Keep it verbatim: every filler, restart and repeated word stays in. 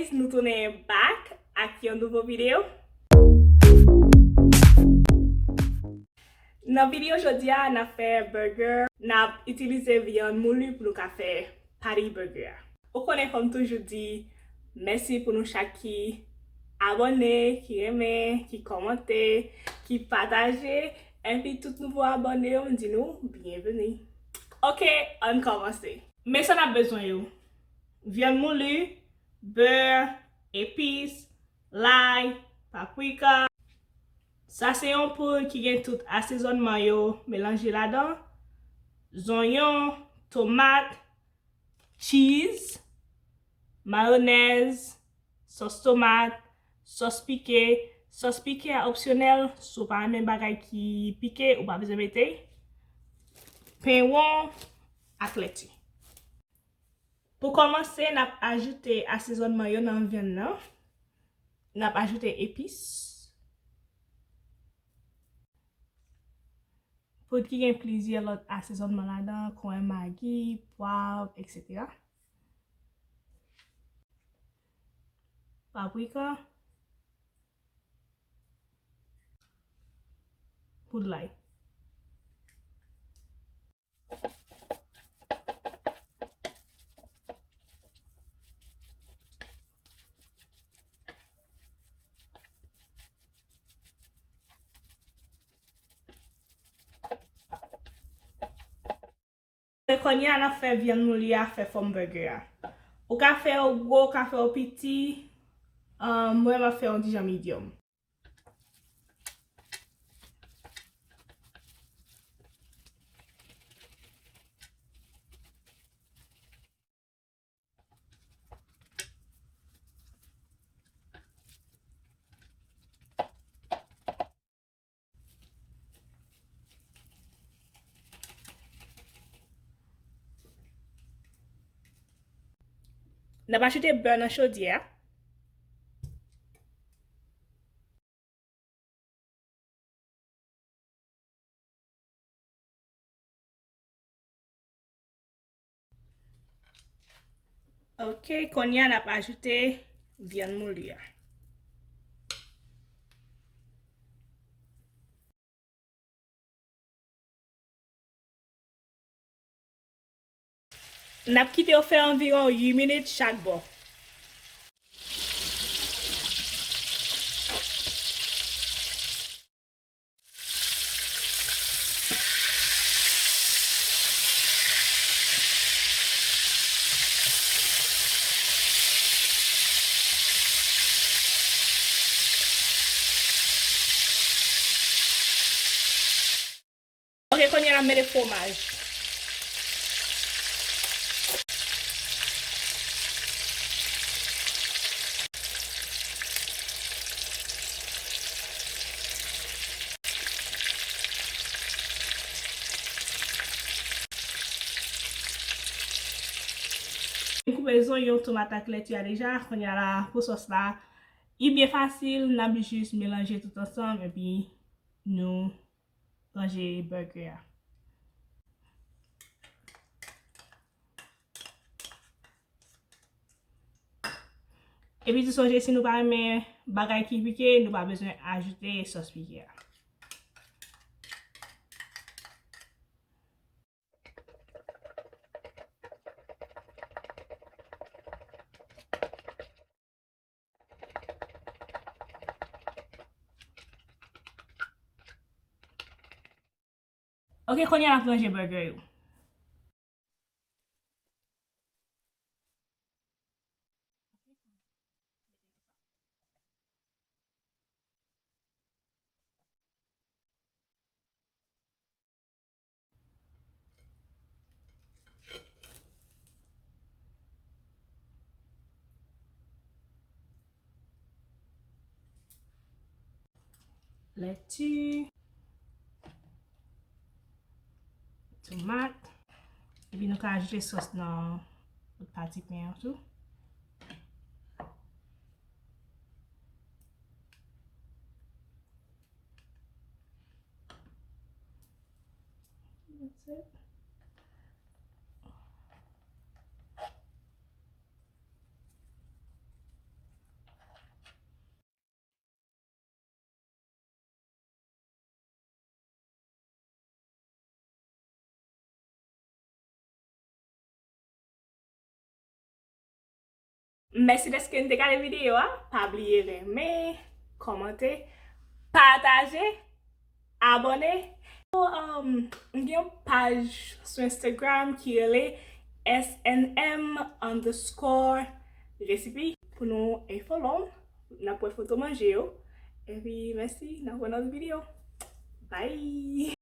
Nou tounen back ak yon nouvo videyo. Nan videyo jodi a, n ap fè burger, n ap itilize vyann mouli pou nou ka fè patty burger a. Ou konnen fò m toujou di mèsi pou nou chak ki abòne, ki renmen, ki kòmante, ki pataje, enpi tout nouvo abòne yo, m di nou byenveni. Oke, ann kòmanse. Men sa n ap bezwen yo. Vyann mouli, bè, epis, lay, paprika. Sa se yon poul ki gen tout asezònman yo melanje ladan, zonyon, tomat, cheese, mayonèz, sòs tomat, sòs pike. Sòs pike a opsyonèl, si w pa renmen bagay ki pike, ou pa bezwen mete. Pen won ak lèti. Pou kòmanse, n ap ajoute asezònman yo nan vyann nan. N ap ajoute epis. Poud ki gen plizyè lòt asezònman ladan, kon Magi, pwav, etsetera. Paprika. Poud lay. Kounye a, n ap fè vyann mouli a fè fòm burger a. Ou ka fè yo gwo, ou ka fè yo piti. Ahn, mwen, m ap fè yon ti jan medium. N ap ajoute bè nan chodyè a. Ok, kounye a n ap ajoute vyann mouli a. N ap kite yo fè anviwon uit minit chak bò. Ok, kounye a n ap mete fwomaj. M koupe zonyon, tomat ak lèti a deja. Kounye a la, pou sòs la, li byen fasil, n ap jis melanje tout ansanm, epi nou ranje burger a. Epi tou sonje, si nou pa renmen bagay ki pike, nou pa bezwen ajoute sòs pike a. Ok, kounye a n ap ranje burger yo. Lèti, tomat, epi nou ka ajoute sòs nan lòt pati pen an tou. That's it. Mèsi dèske n te gade videyo a. Pa bliye renmen, kòmante, pataje, abòne. Um, m gen yon paj sou Instagram ki rele S N M underscore recipe pou nou e follow m. N ap wè foto manje yo. Epi mèsi, n ap wè nan lòt videyo. Bye!